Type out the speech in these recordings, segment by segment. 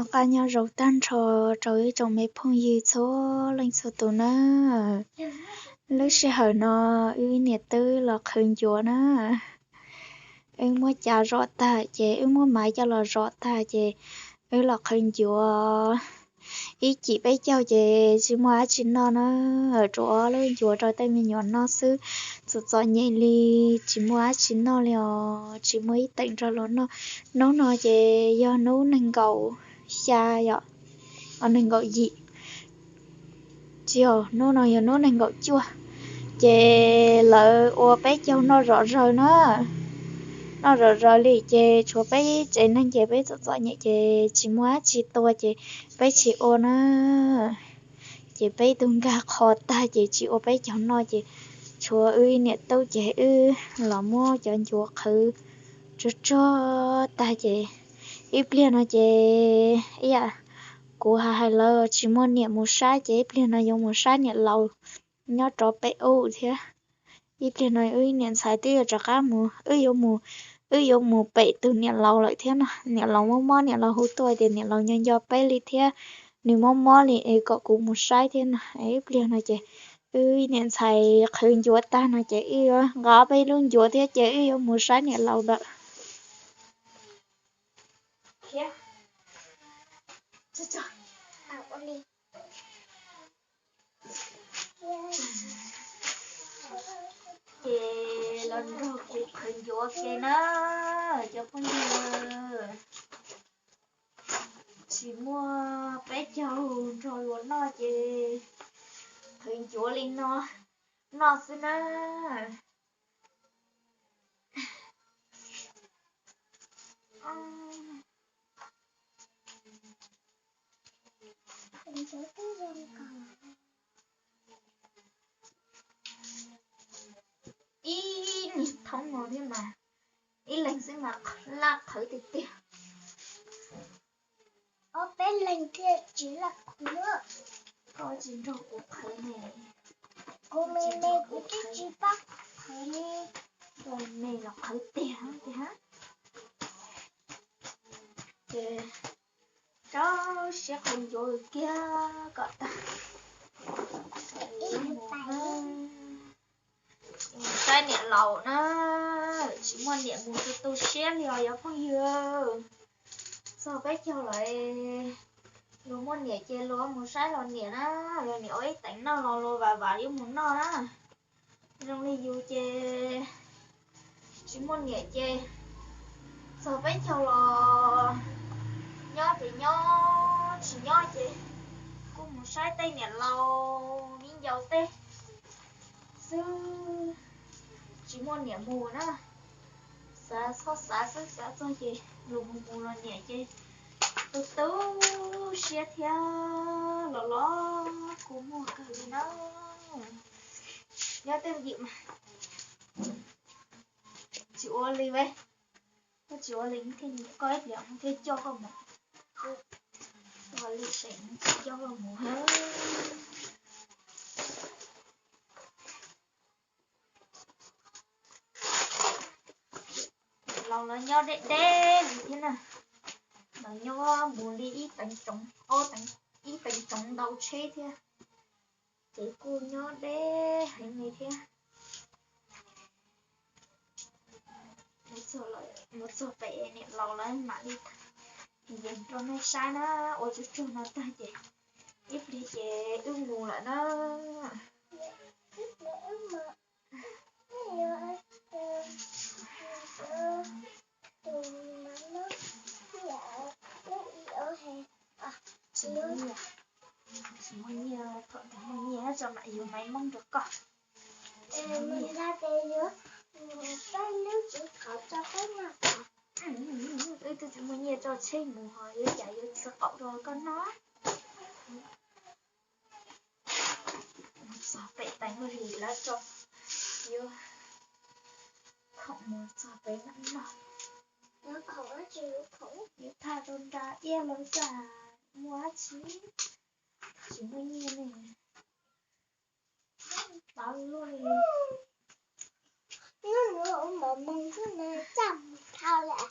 Noj qab nyob zoo tag nrho rau ib tsoom me phooj ywg txhua leej txhua tus na. Lub sij hawm no wb niam twb los qhwv ncuav na. Wb muab cav zom tag ces wb muab maiv coj los zom tag ces wb los qhwv ncuav. Ib cim peb caug ces tsis muaj dab tsi noj na, rau ob lub ncuav rau tej me nyuam noj xwb. Txom txom nyem li, tsis muaj dab tsi noj li os, tsis muaj ib teem nrog luag noj. Hnub no ces yog hnub nees nkaum xya yom, nees nkaum yim, tsis yog, hnub no yog hnub nees nkaum cuaj. Ces lawv ua peb caug noj zom zaws na, noj zom zaws li ces tshuav peb tsev neeg ces peb txom txom nyem ces tsis muaj dab tsi tua ces peb tsis ua na. Ces peb ib tug nkag qho tag ces tsis ua peb caug noj ces tshuav wb niam tub ces wb los muab cov ncuav qhwv tsuag tsuag tag ces ib pliag no ces ib yam kuv hais lawv tsis muaj niam mus saib ces ib pliag no yuav mus saib niam laus nyob rov pem ub thiab. Ib pliag no wb niam ntxhais twb yuav rov qab mus, wb yuav mus, wb yuav mus pem tus niam laus lawm thiab no. Niam laus mob mob, niam laus hu tuaj tias niam laus nco nco peb li thiab, nws mob mob li es kom kuv mus saib thiab no. Ib pliag no ces wb niam ntxhais qhwv ncuav tag no ces wb yuav nqa peb lub ncuav thiab ces wb yuav mus saib niam laus lawm. Ces los nrog kuv qhwv ncuav ke na cov phooj ywg. Tsis muaj peb caug nrog luag noj ces qhwv ncuav li no noj xwb na. Ib niag thoob no thiab mas, ib leeg xwb mas laj qhwv tiag tiag. Ob peb leeg thiaj tsis laj qhwv. Koj tsis nrog kuv qhwv ne. Kuv me me kuv twb tsis paub qhwv li. Koj me los qhwv tiag tiag. Ces rau siab qhwv ncuav kiag kom tag. Mus saib niam laus na, tsis muaj niam mus tu tu siab li os cov phooj ywg. Txog peb caug lawm, luag muaj niam ces luag mus saib luag niam na, luag niam ua ib teev noj los luag vam vam yuav mus noj na. Zoo li yus ces tsis muaj niam ces txog peb caug los nyob ces nyob, tsis nyob ces kuj mus saib tej niam laus viv ncaus tej xwb, tsis muaj niam mus na. Xav txhob xav xwb, xav txog ces luag mus mus los niam ces tu tu siab thiab los los kua muag kawg li na. Nyob tej ywm mas tsis ua li, koj tsis ua li thiaj, koj ib pliag thiaj coj koj mus, ua li seem tsis coj koj mus. Laus lawv nyob deb deb li thiab na, lawv nyob mus li ib teev tsoov, ib teev tsoov ntau tsheb thiab, ces kuj nyob deb heev li thiab. Mus txog pem niam laus lawv mam li yees rau nej saib na, ua tsuag tsuag no tag ces ib pliag ces wb mus lawm na. Tsis muaj nyiaj, thaum twg muaj nyiaj tso mam yuav maiv moob rau koj. Wb twb tsis muaj nyiaj tso tsheb mus ho yuav cas yuav txiv qaum rau koj noj. Mus txog pem teev li lawv tso, yuav khoom mus txog pem mam noj. Yuav thaj rau nra iab los cas muaj dab tsi, tsis muaj nyiaj ne. Tawv luaj li. Hnub no ua mov moog xwb na, txaj mus dhau lawm.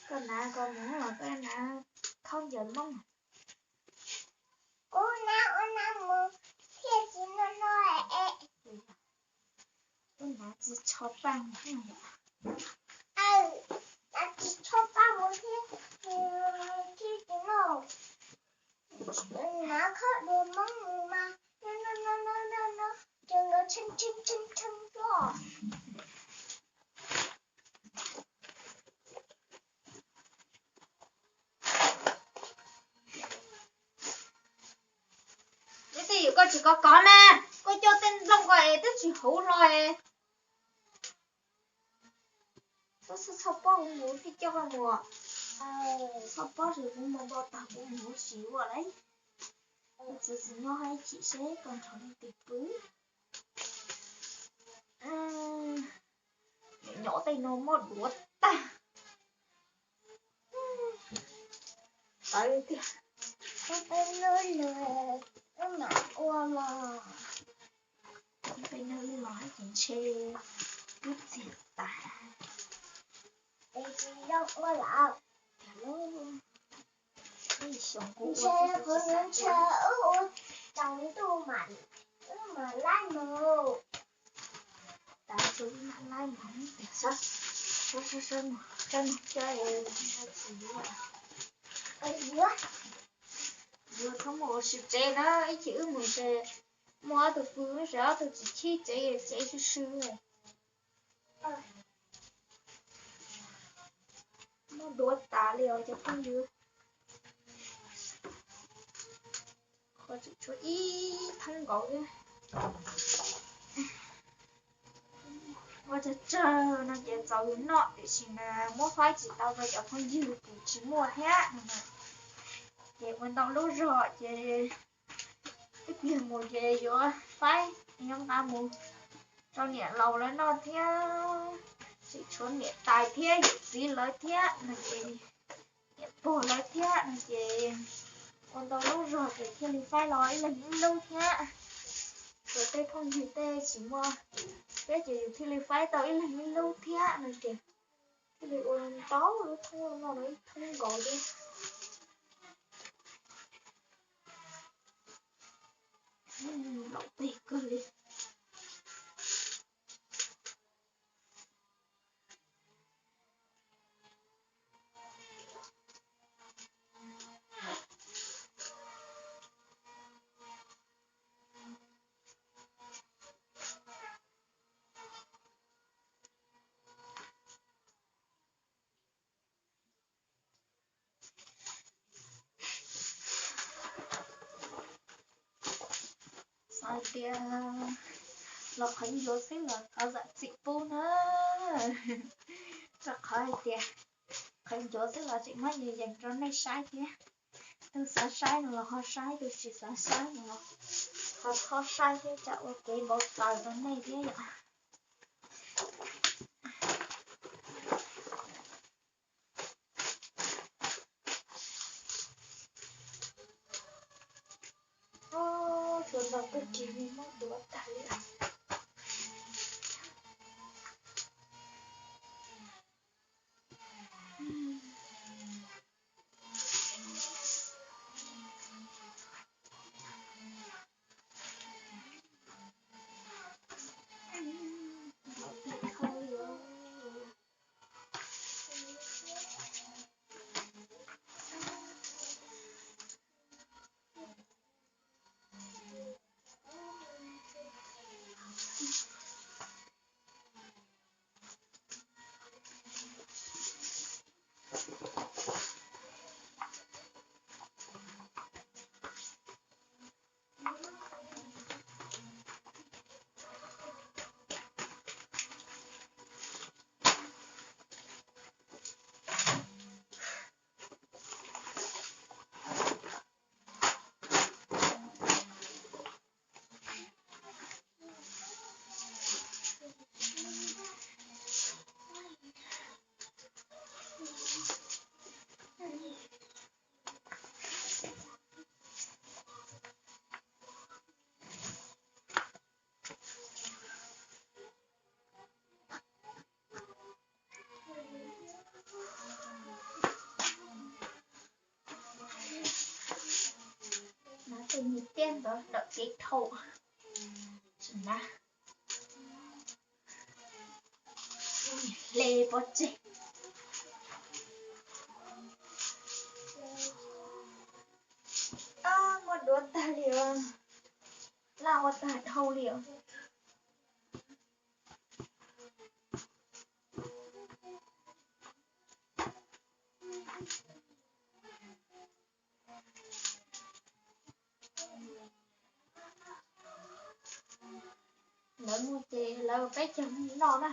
Koj hnav koj mus los koj hnav khaub ncaws Hmoob. Kuv hnav ua hnav mus thiaj tsis noj noj es. Kuv hnav tsis tsho paj mus thiab. Hnav tsis tsho paj mus thiab, thiaj tsis noj. Hnav khaub ncaws Hmoob mus mas noj noj noj noj noj, ces nkawd tshee tshee tshee tshee tuaj. Ib txwm yus koj tsis kov kov mas koj coj tej nplooj ko es twb tsis hauv hlo es. Txhob txhob pob kuv mus thiaj coj koj mus. Txhob pob ces kuv mus npau taws kuv mus tsis ua lawm. Txiv txiv nyob hais chim seb koj nrog leej twg pw. Nyuam nyuam tej no muab duav tag. Tawv tiag. Peb nws mam ua los. Peb nws los ces ntshe twb txiag tas. Peb tsis zoo ua lawm. Tiag lauj. Ntshe kuv ntshe wb ua tsaus ntuj mas wb mam laib mus. Tav su wb mam laib mus. Sab sab sab mus sab mus coj tsis yuav. Yuav txhob mus ua si tsev na, ib chim wb mus ces muaj ob tug pw, ces ob tug tsis khib tsev, tsev swb swb. Muab duav tas li os cov phooj ywg. Qhov tseem tshuav ib thoob nkaus thiab. Ua tsawg tsawg no ces txaus yus noj tiam sis mas muab faib tsis tau rau cov phooj ywg kuj tsis muaj thiab no. Ces ua ntau lub zog ces ib pliag mus ces yuav faib, yuav nqa mus rau niam laus lawv noj thiab, tseem tshuav niam tais thiab yawm txiv lawv thiab no ces, niam pog lawv thiab no ces ua ntau lub zog ces thiaj li faib los ib leeg ib lub thiab. Txawm tej phooj ywg tej tsis muaj thiab ces yus thiaj li faib tau ib leeg ib lub thiab no ces thiaj li ua ntau lub thoob no los ib thoob nkaus thiab. Laus peg kawg li. Xav hais tias los qhov ncuav xwb los thov zam txim pub na. Rau qhov hais tias qhov ncuav xwb los tseem muab yees yees rau nej saib thiab. Tus xav saib no los ho saib, tus tsis xav saib no los ho txhob saib thiab, tsam ua kev npau taws rau nej thiab yom. Tshuav ntau kawg kiag li, muab duav tag li. Ces nws tiaj ntawd dawm kev dhau. Tsis na, hle pov tseg. Muab duav tag li os, laj ua tag dhau li os. Lawv muaj ces lawv peb cog noj na,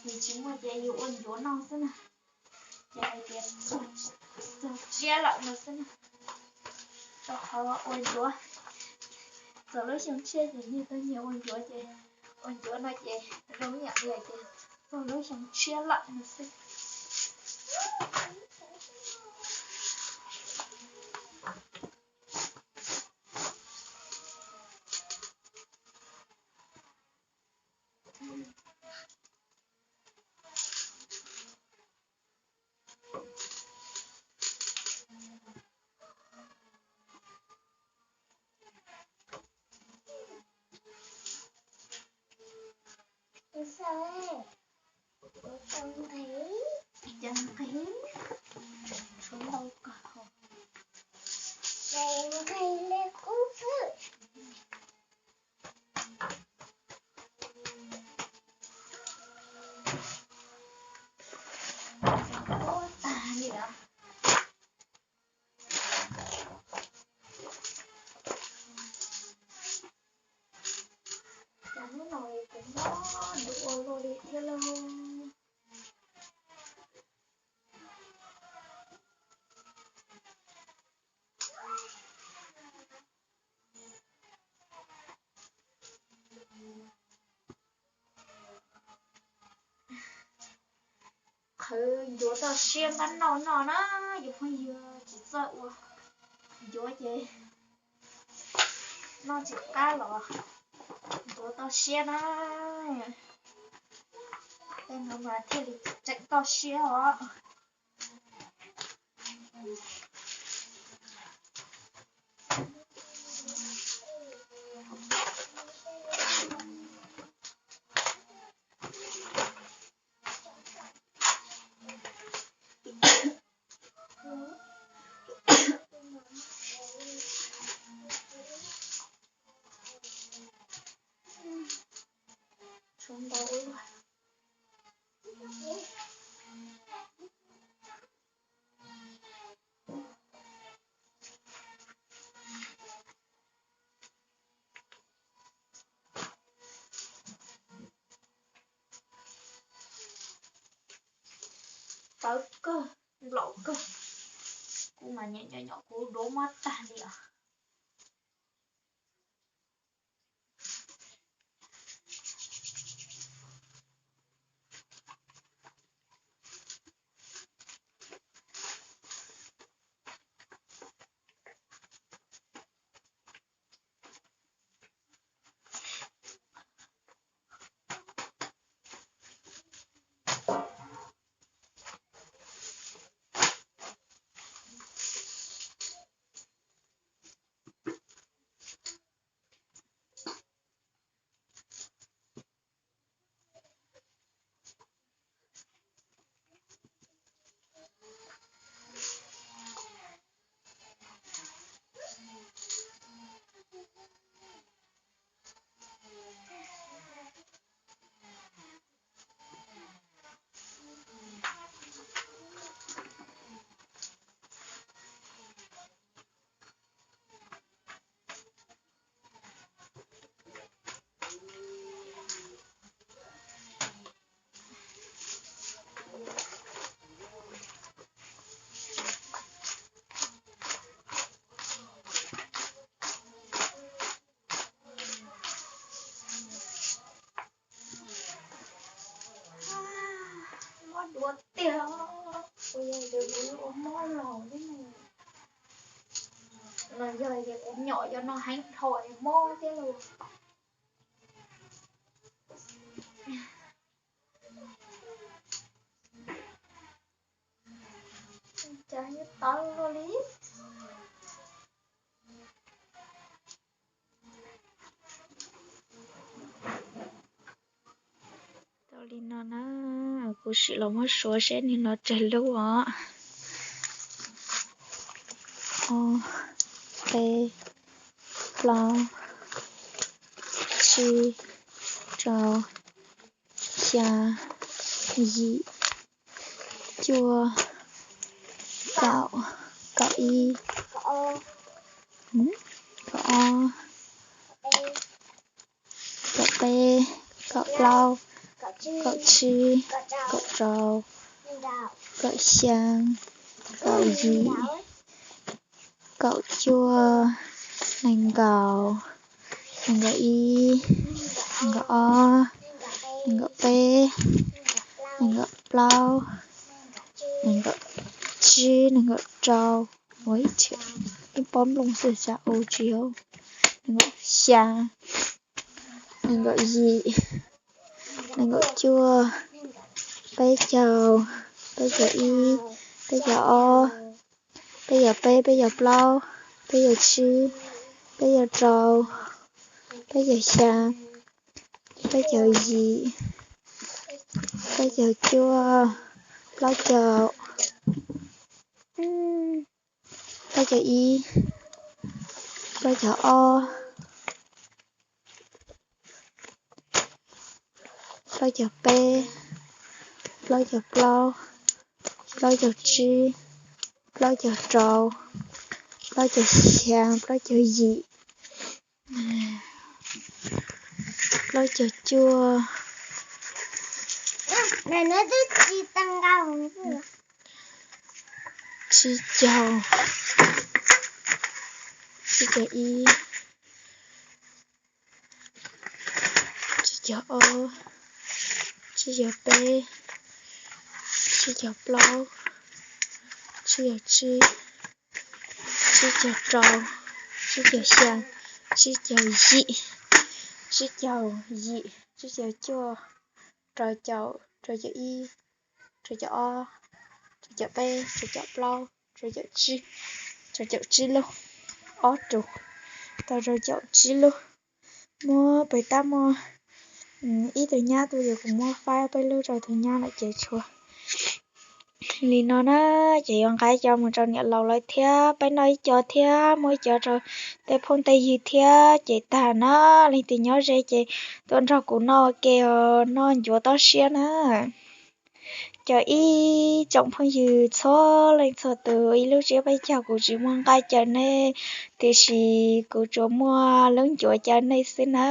yus tsis muaj ces yus ua ncuav noj xwb na. Ces hais tias txog tsiab lawm no xwb na, rau qhov ua ncuav, txog lub xyoo tshiab ces nyias tau nyias ua ncuav ces, ua ncuav no ces zoo ib yam li tias txog lub xyoo tshiab lawm no xwb. Cov nqis, tshuav ntau kawg. Nqis li qub xwb. Ua tag li lawm. Cov hnub no kuv mob ntuj ua luaj li thiab lauj. Qhwv ncuav toj siab npab noj noj na, yus phooj ywg tsis txawj ua ncuav ces noj tsis qab los ncuav toj siab na. Tej no mas thiaj li tseem toj siab os. Tshuav ntau ua luaj. Tawv kawg, nplaum kawg. Kuv mas nyom nyom nyom kuv duav mob tag li os. Mob duav tiag, kuv yog tias kuv ua mob laus thiab ne, los yog tias kuv nyom yog no heev dhau es mob thiab lauj. Cas yuav tawv luaj li. Li no na, kuv sim los muab suav seb nws los tsawg lub os. Ob, peb, plaub, tsib, rau, xya, yim, cuaj, kaum, kaum ib, kaum ob, kaum peb, kaum plaub, kaum tsib, kaum rau, kaum xyaa, kaum yim, kaum cuaj, nees nkaum, nees nkaum ib, nees nkaum ob, nees nkaum peb, nees nkaum plaub, nees nkaum tsib, nees nkaum rau, ua ib txhia ib pob nplooj xwb xyov ua tsis yog, nees nkaum xya, nees nkaum yim, nees nkaum cuaj, peb caug, peb caug ib, peb caug ob, peb caug peb, peb caug plaub, peb caug tsib, peb caug rau, peb caug xya, peb caug yim, peb caug cuaj, plaub caug, plaub caug ib, plaub caug ob, plaub caug peb, plaub caug plaub, plaub caug tsib, plaub caug rau, plaub caug xya, plaub caug yim, plaub caug cuaj, tsib caug, tsib caug ib, tsib caug ob, tsib caug peb, tsib caug plaub, tsib caug tsib, tsib caug rau, tsib caug xya, tsib caug yim, tsib caug yim, tsib caug cuaj, rau caum, rau caum ib, rau caum ob, rau caum peb, rau caum plaub, rau caum tsib, rau caum tsib lub, ob rau, tau rau caum tsib lub. Muab pem tab muaj ib tug nyab tuaj ces kuv muab faib peb lub rau tus nyab lawm ces tshuav li no na. Ces yuav nqa cov mus rau niam laus lawv thiab peb noj ib co thiab muab ib co rau tej phooj tej ywg thiab ces tag na. Leej twg nyob ze ces tuaj nrog kuv noj ua ke os, noj ncuav toj siab na. Cov ib tsoom phooj ywg txhua leej txhua tus, ib lub tsiab peb caug kuv tsis muaj nqaij caw nej, tiam sis kuv tsuas muaj lub ncuav caw nej xwb na.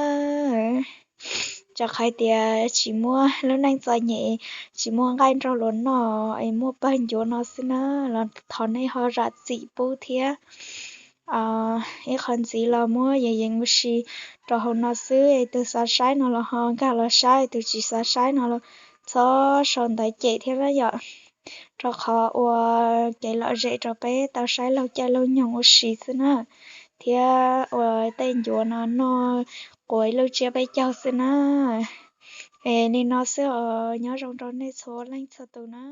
Rau qhov tias tsis muaj lub neej txom nyem, tsis muaj nqaij nrog luag noj es muaj pawg ncuav no xwb na, los thov nej ho zam txim pub thiab. Ib qho ntxiv los muab yees yees ua si rau hauv no xwb, tus xav saib no los ho nkag los saib, tus tsis xav saib no los txhob sau ntawv cem thiab na yom. Rau qhov ua kev lom zem rau peb tau saib laug caij laug nyoog ua si xwb na, thiab ua tej ncuav no noj quav ib lub tsiab peb caug xwb na. Es li no xwb os, nyob zoo rau nej txhua leej txhua tus na.